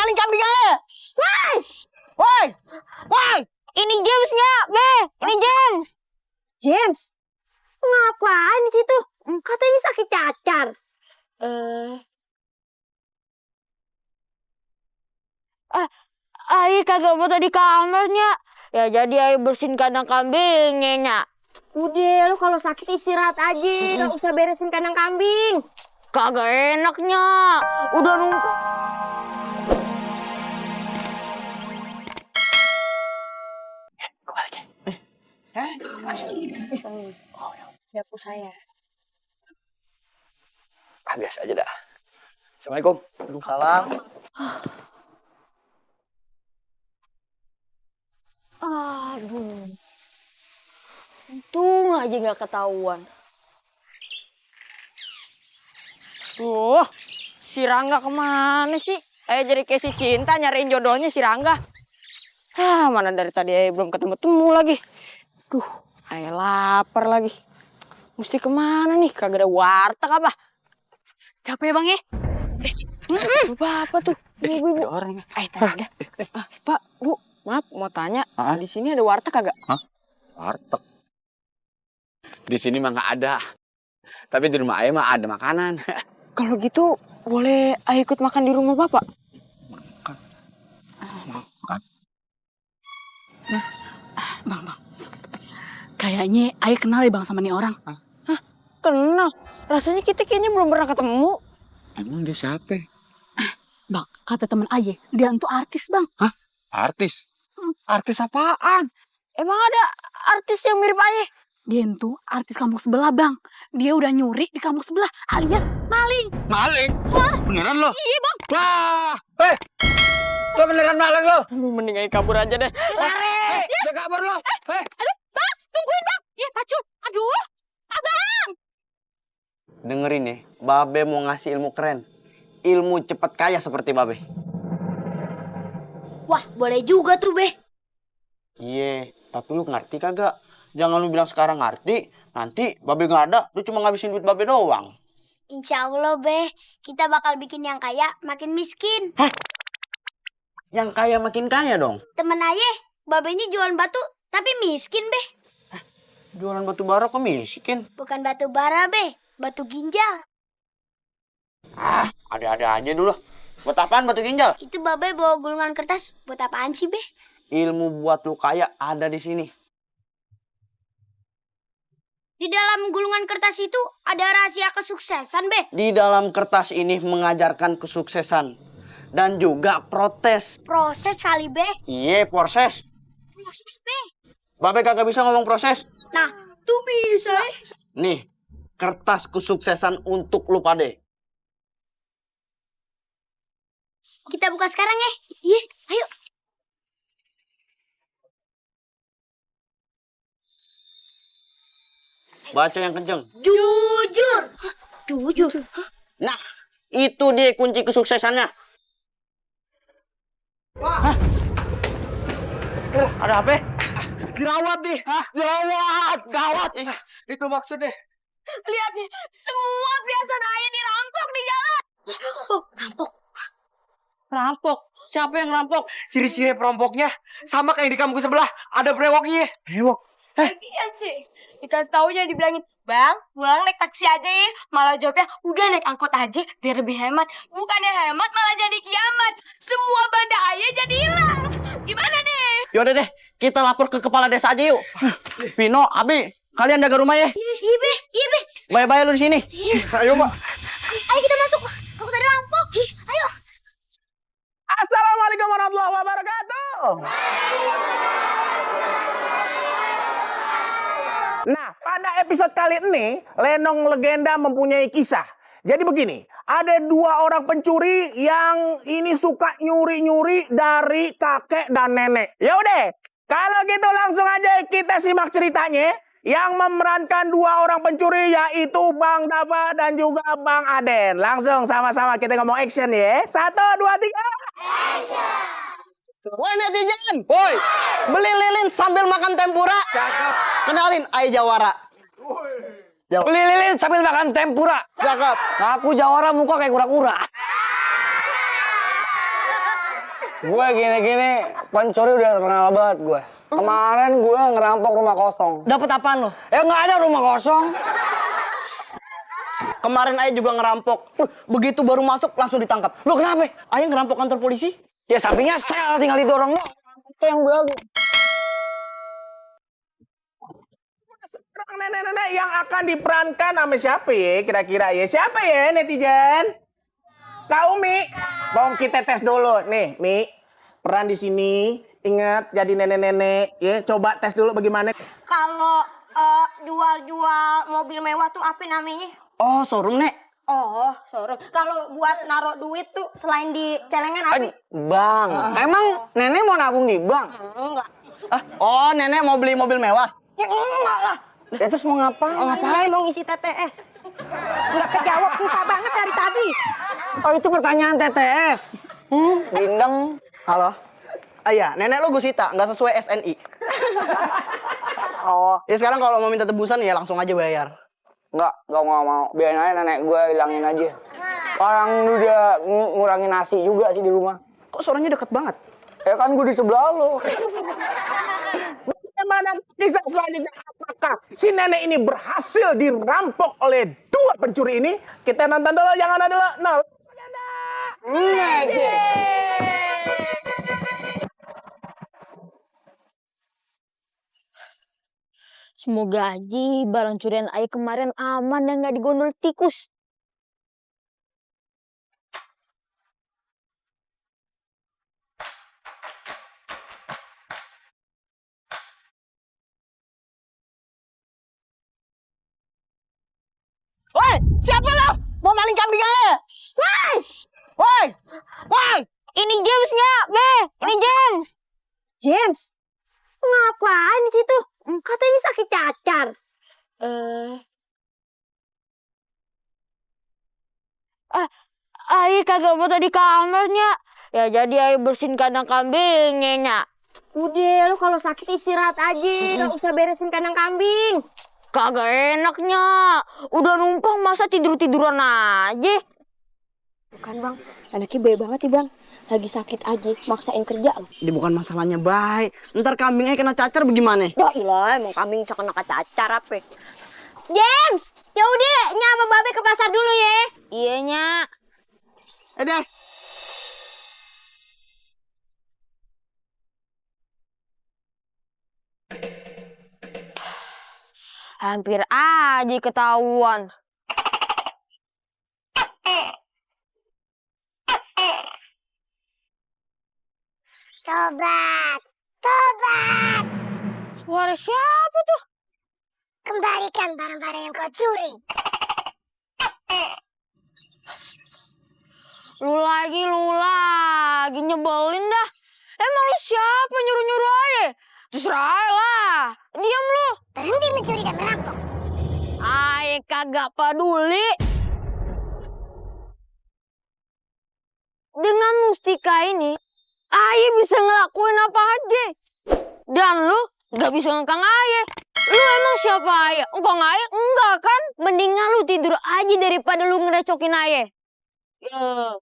maling kambing aja. Woi, Woi, woi. ini Jamesnya, Be. Ini James. James, ngapain di situ? Katanya sakit cacar. Ai kagak mau di kamarnya. Ya jadi Ai bersihin kandang kambingnya, Nya. Udah, lu kalau sakit istirahat aja, gak usah beresin kandang kambing. Kagak enaknya. Udah numpuk. Siapa saya? Biasa aja dah. Assalamualaikum. Waalaikumsalam. Aduh. Untung aja gak ketahuan. Si Rangga kemana sih? Jadi kayak si Cinta nyariin jodohnya si Rangga. Mana dari tadi belum ketemu-temu lagi. Lapar lagi. Mesti kemana nih? Kagak ada warteg apa? Capek bang ya? Apa tuh? Ibu-ibu. Ada orang. Tanya dah. Pak, Bu, maaf mau tanya. Di sini ada warteg kagak? Warteg. Di sini mah nggak ada. Tapi di rumah ayah mah ada makanan. Kalau gitu boleh Ayah ikut makan di rumah Bapak? Makan. Bang. Kayaknya Ayah kenal ya Bang sama nih orang. Hah? Kenal? Rasanya kita kayaknya belum pernah ketemu. Emang dia siapa? Bang, kata teman Ayah, dia tuh artis Bang. Hah? Artis? Artis apaan? Emang ada artis yang mirip Ayah? Dia tuh artis kampung sebelah Bang. Dia udah nyuri di kampung sebelah alias maling. Maling? Hah? Beneran lo? Iya Bang. Wah! Lo beneran maling lo? Aduh, mending Ayah kabur aja deh. Lari! Udah kabur lo? Aduh Bang, tungguin Bang. Ya pacul, aduh. Abang. Dengerin nih, Babe mau ngasih ilmu keren. Ilmu cepat kaya seperti Babe. Wah, boleh juga tuh, Be. Iya, tapi lu ngerti kagak? Jangan lu bilang sekarang ngerti, nanti Babe nggak ada, lu cuma ngabisin duit Babe doang. Insya Allah, Be. Kita bakal bikin yang kaya makin miskin. Hah? Yang kaya makin kaya dong? Temen ayah, babenya jualan batu, tapi miskin, Be. Jualan batu bara kok miskin? Bukan batu bara, Be. Batu ginjal. Ada-ada aja dulu. Buat apaan batu ginjal? Itu Babe bawa gulungan kertas. Buat apaan sih, Be? Ilmu buat lu kaya ada di sini. Di dalam gulungan kertas itu ada rahasia kesuksesan, Be. Di dalam kertas ini mengajarkan kesuksesan. Dan juga protes. Proses kali, Be. Iya, proses. Proses, Be. Babe kagak bisa ngomong proses. Nah, tuh bisa. Nih, kertas kesuksesan untuk lu pade. Kita buka sekarang ya. Iya, ayo. Baca yang kenceng. Jujur. Jujur. Nah, itu dia kunci kesuksesannya. Hah? Ada apa? Jerawat nih. Jerawat, gawat. Itu maksudnya. Lihat nih, semua perhiasan ayah dirampok di jalan. Rampok. Rampok? Siapa yang rampok? Siri-siri perampoknya sama kayak di kampung sebelah. Ada brewoknya. Brewok? Lagian sih, dikasih taunya dibilangin, Bang, pulang naik taksi aja ya. Malah jawabnya, udah naik angkot aja biar lebih hemat. Bukannya hemat malah jadi kiamat. Semua banda ayah jadi hilang. Gimana nih? Yaudah deh, kita lapor ke kepala desa aja yuk. Pino, Abi, kalian jaga rumah ya. Iya, Be. Bye-bye lu di sini. Ayo, Mbak. Ayo kita masuk. Aku tadi rampok. Ayo. Assalamualaikum warahmatullahi wabarakatuh. Nah, pada episode kali ini, Lenong Legenda mempunyai kisah. Jadi begini, ada dua orang pencuri yang ini suka nyuri-nyuri dari kakek dan nenek. Ya udah, kalau gitu langsung aja kita simak ceritanya. Yang memerankan dua orang pencuri yaitu Bang Dava dan juga Bang Aden. Langsung sama-sama kita ngomong action ya. 1, 2, 3. Woi netizen, woi, beli lilin sambil makan tempura. Cakep. Kenalin, Ai Jawara. Beli lilin sambil makan tempura. Cakep. Aku Jawara muka kayak kura-kura. Gue gini-gini pencuri udah terkenal banget gue. Kemarin gue ngerampok rumah kosong. Dapat apaan lo? Ya nggak ada rumah kosong. Kemarin ayah juga ngerampok. Begitu baru masuk langsung ditangkap. Lu kenapa? Ayah ngerampok kantor polisi. Ya sampingnya sel tinggal itu orang lo. Itu yang bagus. Nenek-nenek yang akan diperankan sama siapa ya kira-kira ya? Siapa ya netizen? Kak Umi, mau kita tes dulu nih, Mi. Peran di sini, ingat jadi nenek-nenek ya. Coba tes dulu bagaimana. Kalau jual-jual mobil mewah tuh apa namanya? Oh, showroom, Nek. Oh, sorry. Kalau buat naruh duit tuh selain di celengan apa? Bang, emang nenek mau nabung di bank? Enggak. Oh, nenek mau beli mobil mewah. Ya enggak lah. Ya terus mau ngapain? Ngapain mau ngisi TTS? Enggak kejawab, susah banget dari tadi. Oh itu pertanyaan TTS. Bindeng. Halo. Ayah, nenek lo Gusita, nggak sesuai SNI. Oh, Ya sekarang kalau mau minta tebusan ya langsung aja bayar. nggak mau. Biarin aja nenek gue hilangin aja. Orang udah ngurangin nasi juga sih di rumah. Kok suaranya deket banget? Ya kan gue di sebelah lo. Bagaimana kisah selanjutnya? Apakah si nenek ini berhasil dirampok oleh dua pencuri ini? Kita nonton dulu, jangan ada dulu. Nol. Semoga aja barang curian ayah kemarin aman dan gak digondol tikus. Woi, siapa lo? Mau maling kambing aja? Woi! Ini James-nya, Be. Ini James. James, ngapain di situ? Katanya sakit cacar. Ayah kagak mau di kamarnya. Ya jadi ayah bersihin kandang kambingnya, Nya. Udah, lu kalau sakit istirahat aja, nggak usah beresin kandang kambing. Kagak enaknya. Udah numpang masa tidur-tiduran aja. Bukan bang, anaknya baik banget ya bang. Lagi sakit aja, maksain kerja loh. Ini bukan masalahnya baik. Ntar kambingnya kena cacar bagaimana? Ya ilah, emang kambing kena cacar apa? James, ya udah, Nya sama Babe ke pasar dulu ya. Iya, Nya. Deh. Hampir aja ketahuan. Tobat. Suara siapa tuh? Kembalikan barang-barang yang kau curi. Lu lagi nyebelin dah. Emang lu siapa nyuruh-nyuruh aja? Terserah aja lah. Diam lu. Berhenti mencuri dan merampok. Aye kagak peduli. Dengan mustika ini, Aye bisa ngelakuin apa aja. Dan lu gak bisa ngekang Aye. Lu emang siapa Aye? Ngkang Aye? Enggak kan? Mendingan lu tidur aja daripada lu ngerecokin Aye. Ya.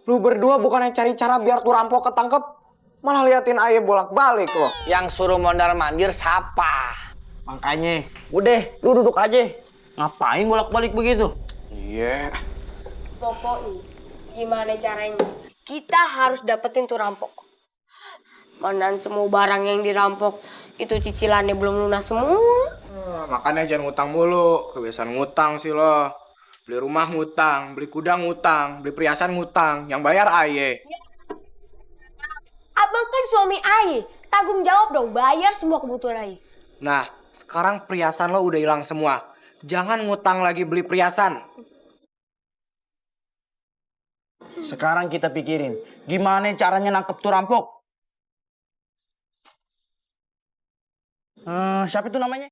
Lu berdua bukannya cari cara biar tuh rampok ketangkep, malah liatin ayah bolak-balik loh. Yang suruh mondar-mandir siapa? Makanya, udah, lu duduk aja. Ngapain bolak-balik begitu? Iya. Pokoknya, gimana caranya? Kita harus dapetin tuh rampok. Mana semua barang yang dirampok itu cicilannya belum lunas semua. Makanya jangan ngutang mulu. Kebiasaan ngutang sih lo. Beli rumah ngutang, beli kuda ngutang, beli perhiasan ngutang. Yang bayar aye. Abang kan suami Aye. Tanggung jawab dong, bayar semua kebutuhan Aye. Nah, sekarang perhiasan lo udah hilang semua. Jangan ngutang lagi beli perhiasan. Sekarang kita pikirin, gimana caranya nangkep tuh rampok? Siapa itu namanya?